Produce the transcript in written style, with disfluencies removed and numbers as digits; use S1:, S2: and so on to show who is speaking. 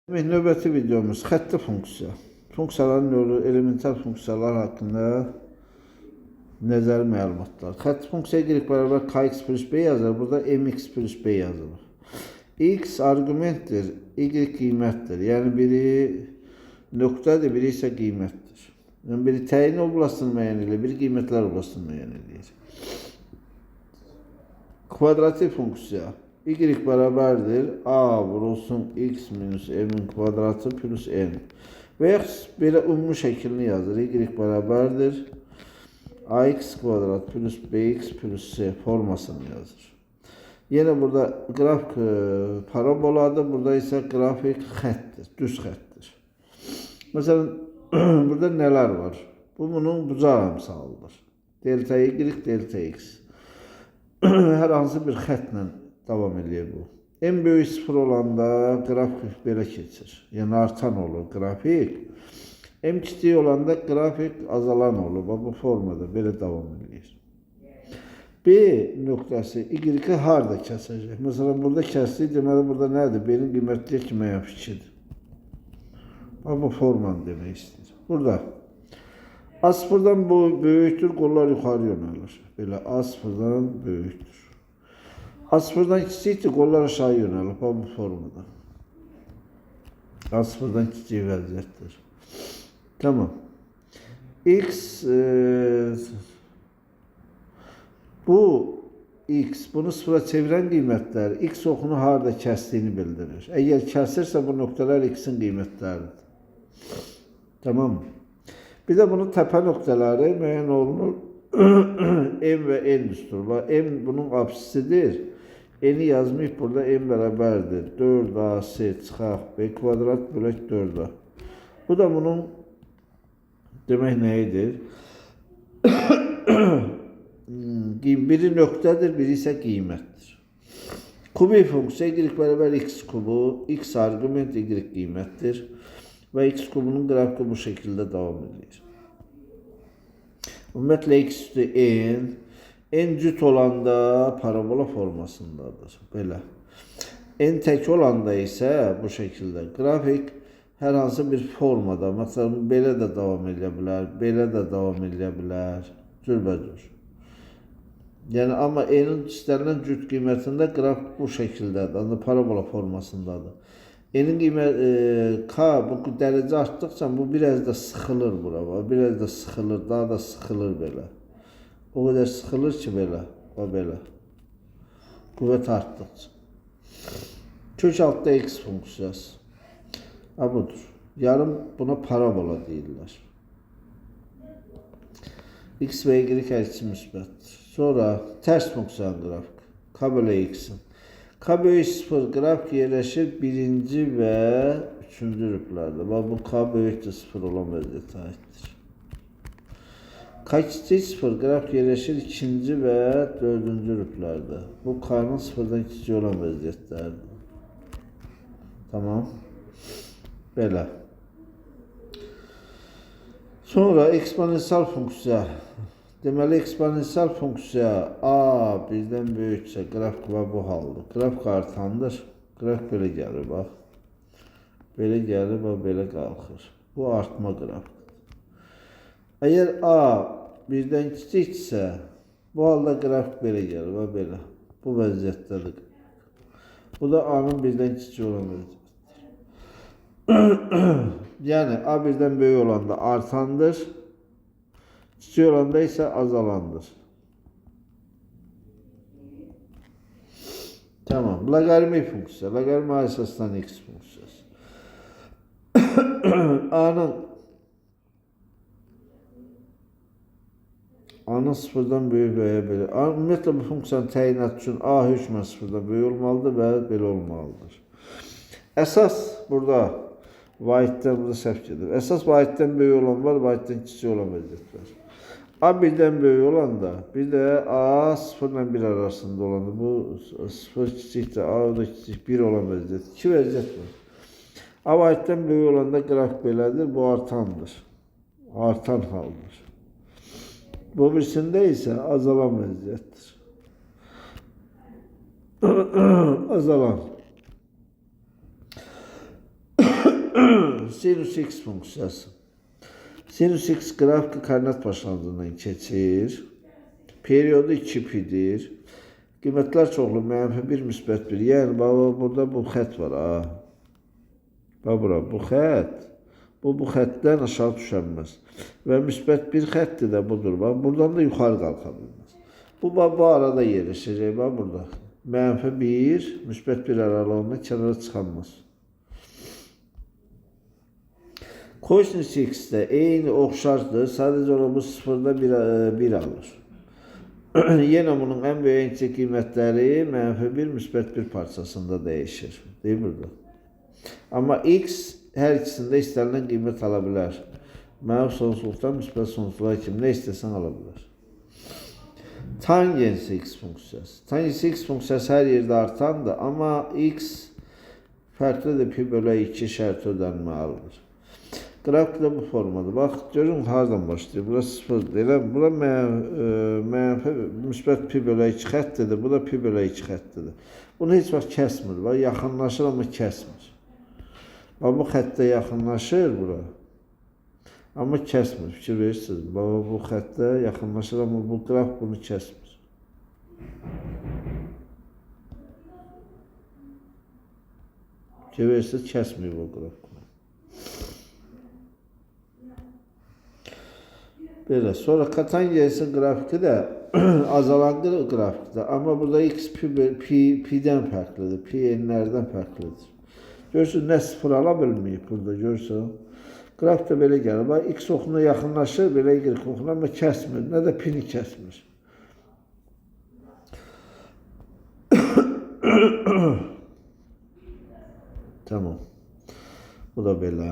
S1: Demək, növbəti videomuz xətti funksiya. Funksiyaların növü, elementar funksiyalar haqqında nəzəri məlumatlar. Xətti funksiya y bərabər kx plus b yazılır. Burada mx plus b yazılır. X arqumentdir, y qiymətdir. Yəni biri nöqtədir, biri isə qiymətdir. Yəni biri təyin oblastını müəyyən edir, biri qiymətlər oblastını müəyyən edir. Kvadratik funksiya y bərabərdir a vurulsun x minus m-in kvadratı plus n. Və yaxud belə ümumi şəklini yazır. Y bərabərdir ax kvadrat plus bx plus c formasını yazır. Yenə burada qrafik paraboladır, burada isə qrafik xəttir, düz xəttir. Məsələn, burada nələr var? Bu bunun bucaq əmsalıdır. Delta y, delta x. Hər hansı bir xətlə davam eləyir bu. M böyük 0 olanda qrafik belə keçir. Yəni artan olur qrafik. M kiçik olanda qrafik azalan olur. Bax, bu formada belə davam eləyir. B nöqtəsi Y-i harda kəsəcək? Məsələn, burada kəsdik, deməli burada nədir? B-nin qiyməti deyək ki, müəyyən 2-dir. Bax, bu formanı demək istəyir. Burada A sıfırdan bu böyükdür, qollar yuxarı yönəlir. Belə A sıfırdan böyükdür. A sıfırdan kiçikdir, qollar aşağı yönəlir. Bax, bu formada. A sıfırdan kiçik vəziyyətdir. Tamam. X bu X bunu sıfıra çevirən qiymətlər X oxunu harada kəsdiyini bildirir. Əgər kəsirsə bu nöqtələr X-in qiymətləridir. Tamam mı? Bir də bunun təpə nöqtələri müəyyən olunur. M və N düsturu. M bunun absisidir. N-i yazmayıb burada M bərabərdir. 4AC çıxaq B kvadrat bölək 4A. Bu da bunun demək nə idi? Biri nöqtədir, biri isə qiymətdir. Kubik funksiya y bərabər x kubu, x arqument y qiymətdir və x kubunun qrafiki bu şəkildə davam edir. Ümumiyyətlə x üstü n, n cüt olanda parabola formasındadır. Belə. N tək olanda isə bu şəkildə qrafik hər hansı bir formada, məsələn, belə də davam edə bilər, belə də davam edə bilər, cürbəcür. Yəni, amma n-in istənilən cüt qiymətində qraf bu şəkildədir, yəni parabola formasındadır. N-in qiymət, K bu dərəcə artdıqca bu biraz da sıxılır bura, biraz da sıxılır, daha da sıxılır belə. O qədər sıxılır ki, belə, bax belə. Qüvvət artdıqca. Kök altda x funksiyası. Ha, budur. Yarım buna parabola deyirlər. X və Y hər ikisi müsbətdir. Sonra tərs funksiyanın qrafik. K bölü x-in. K böyük 0 qrafik yerləşir birinci və üçüncü rüblərdə. Bax, bu K böyükdür 0 olan vəziyyətə aiddir. K kiçik 0 qrafik yerləşir ikinci və dördüncü rüblərdə. Bu K-nın sıfırdan kiçik olan vəziyyətlərdir. Tamam. Belə. Sonra eksponensial funksiya. Deməli, eksponensial funksiya A birdən böyüksə qrafik var bu haldır. Qrafik artandır. Qrafik belə gəlir, bax. Belə gəlir, bax, belə qalxır. Bu artma qrafikdir. Əgər A birdən kiçiksə, bu halda qrafik belə gəlir, bax, belə. Bu vəziyyətdədir. Bu da A-nın birdən kiçik olan vəziyyətdir. Yəni, A birdən böyük olanda artandır, kiçik olanda isə azalandır. Tamam. Loqaritmik funksiya. Loqaritm A əsasdan x funksiyası. A-nın sıfırdan böyük və ya belə. Ümumiyyətlə, bu funksiyanın təyinatı üçün A hökmən sıfırdan böyük olmalıdır və belə olmalıdır. Əsas burada vahiddən, burada səhv gedir. Əsas vahiddən böyük olan var, vahiddən kiçik olan vəziyyət var. A birdən böyük olanda, bir də A 0 ilə 1 arasında olanda, bu 0 kiçikdir, A da kiçik 1 olan vəziyyət. İki vəziyyət var. A vahiddən böyük olanda qrafik belədir, bu artandır. Artan haldır. Bu birisində isə azalan vəziyyətdir. Azalan. Sinus x funksiyası. Sinus x qrafiki koordinat başlanğıcından keçir. Periodu 2pidir. Qiymətlər çoxlu, mənfi 1, müsbət 1. Yəni, baba, burada bu xət var. A. Bax, bura, bu xət. Bu xətdən aşağı düşənməz. Və müsbət 1 xətdir də budur. Bax, buradan da yuxarı qalxa bilməz. Bu, bax, bu arada yerləşəcək. Bax, burada. Mənfi 1, müsbət 1 aralığında kənara çıxanmaz. Kosinüs x də eyni oxşardır. Sadəcə olaraq bu 0-da 1 alır. Yenə bunun ən böyük ən kiçik qiymətləri mənfi 1, müsbət 1 parçasında dəyişir. Deyil burada. Amma x hər ikisində istənilən qiymət ala bilər. Mənfi sonsuzluqdan müsbət sonsuzluğa kimi nə istəsən ala bilər. Tangens x funksiyası. Tangens x funksiyası hər yerdə artandır, amma x fərqlidir pi bölü 2 şərti ödənməlidir. Qrafik də bu formadır. Bax, görün hardan başlayır. Bura 0-dır. Elə bura mənfi müsbət pi bölü 2 xəttidir. Bu da pi bölü 2 xəttidir. Bunu heç vaxt kəsmir. Bax, yaxınlaşır, amma kəsmir. Bax, bu xəttə yaxınlaşır bura. Amma kəsmir. Fikir verirsiniz. Bax, bu xəttə yaxınlaşır, amma bu qraf bunu kəsmir. Fikir verirsiniz, kəsmir bu qraf bunu. Belə. Sonra kotangensin qrafiki də azalan qrafikdir. Amma burada x pi-dən fərqlidir. Pi n-lərdən fərqlidir. Görürsünüz, nə sıfır ala bilməyib burada, görürsünüz. Qrafik də belə gəlir. Bax, x oxuna yaxınlaşır, belə y oxuna, amma kəsmir. Nə də pini kəsmir. Tamam. Bu da belə.